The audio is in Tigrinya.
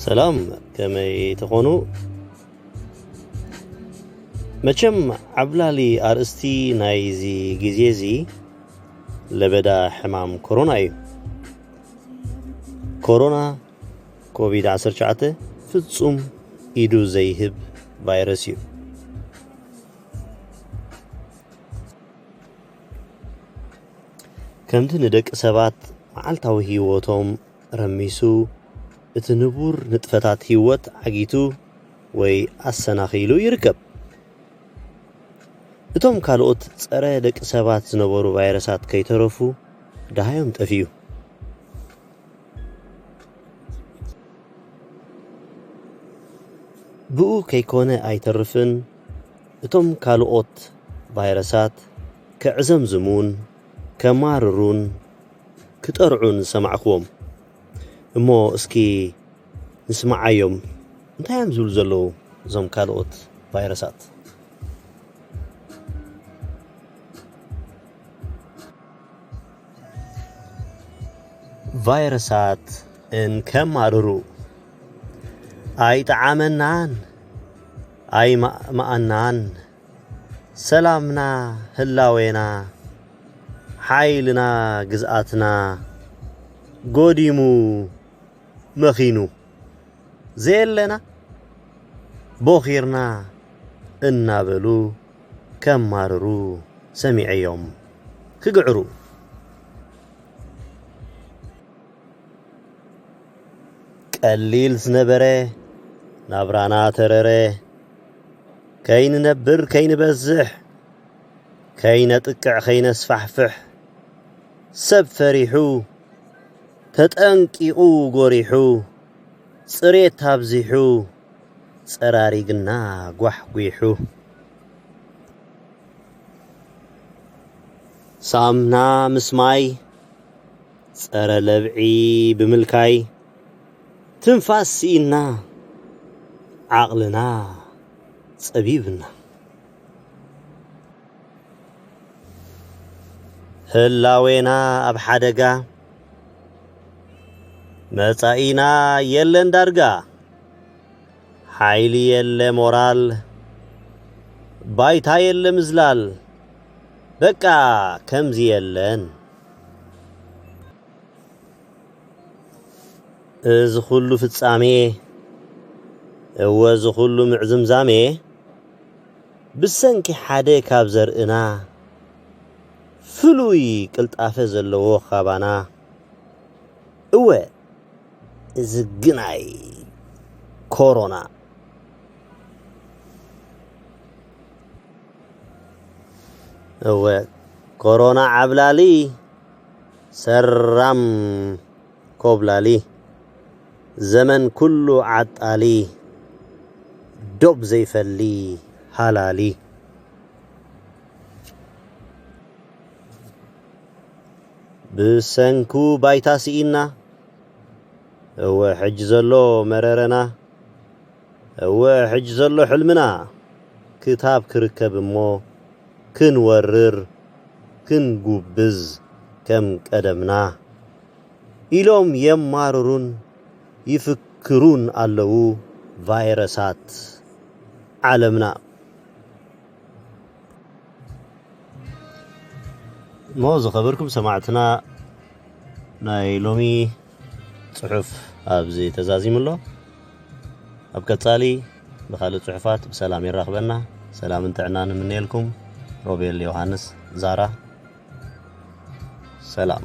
ሰላም፣ ከመይ ትኾኑ? መቸም ዓብላሊ ኣርእስቲ ናይዚ ግዜ እዚ ለበዳ ሕማም ኮሮና እዩ። ኮሮና ኮቪድ ዓሰርተ ትሽዓተ ፍጹም ኢዱ ዘይህብ ቫይረስ እዩ። ከምቲ ንደቂ ሰባት መዓልታዊ ህይወቶም ረሚሱ፣ እቲ ንቡር ንጥፈታት ህይወት ዓጊቱ ወይ ኣሰናኺሉ ይርከብ። እቶም ካልኦት ጸረ ደቂ ሰባት ዝነበሩ ቫይረሳት ከይተረፉ ደሃዮም ጠፍኡ። ብኡ ከይኮነ ኣይተርፍን፣ እቶም ካልኦት ቫይረሳት ከዕዘምዝሙን ከማርሩን ክጠርዑን ዝሰማዕክዎም። እሞ እስኪ ንስምዓዮም፣ እንታይ እዮም ዝብሉ ዘለዉ እዞም ካልኦት ቫይረሳት? ቫይረሳት እንከማርሩ፣ ኣይጠዓመናን ኣይማእማኣናን፣ ሰላምና ህላዌና ሓይልና ግዝኣትና ጎዲሙ መኺኑ፣ ዘየለና ቦኺርና እናበሉ ከማርሩ ሰሚዐዮም ክግዕሩ። ቀሊል ዝነበረ ናብራና ተረረ፣ ከይንነብር ከይንበዝሕ፣ ከይነጥቅዕ ከይነስፋሕፍሕ፣ ሰብ ፈሪሑ ተጠንቂቑ ጎሪሑ፣ ጽሬት ኣብዚሑ ጸራሪግና ጓሕጒሑ። ሳምና ምስ ማይ ጸረ ለብዒ ብምልካይ፣ ትንፋስ ስኢንና ዓቕልና ጸቢብና። ህላዌና ኣብ ሓደጋ፣ መጻኢና የለን ዳርጋ። ሓይሊ የለ ሞራል፣ ባይታ የለ ምዝላል፣ በቃ ከምዚ የለን። እዚ ኹሉ ፍጻሜ፣ እወ እዚ ኹሉ ምዕዝምዛሜ፣ ብሰንኪ ሓደ ካብ ዘርእና፣ ፍሉይ ቅልጣፈ ዘለዎ ካባና፣ እወ እዚ ግናይ ኮሮና። እወ ኮሮና ዓብላሊ፣ ሰራም ኮብላሊ፣ ዘመን ኩሉ ዓጣሊ፣ ዶብ ዘይፈሊ ሃላሊ። ብሰንኩ ባይታ ስኢና፣ እወ ሕጂ ዘሎ መረረና፣ እወ ሕጂ ዘሎ ሕልምና፣ ክታብ ክርከብ እሞ ክንወርር ክንጉብዝ ከም ቀደምና ኢሎም የማርሩን ይፍክሩን ኣለዉ ቫይረሳት ዓለምና። እሞ ዝኸበርኩም ሰማዕትና፣ ናይ ሎሚ ጽሑፍ ኣብዚ ተዛዚሙ ኣሎ። ኣብ ቀጻሊ ብኻልእ ጽሑፋት ብሰላም የራኽበና። ሰላምን ጥዕናን እምነየልኩም። ሮቤል ዮሃንስ ዛራ። ሰላም።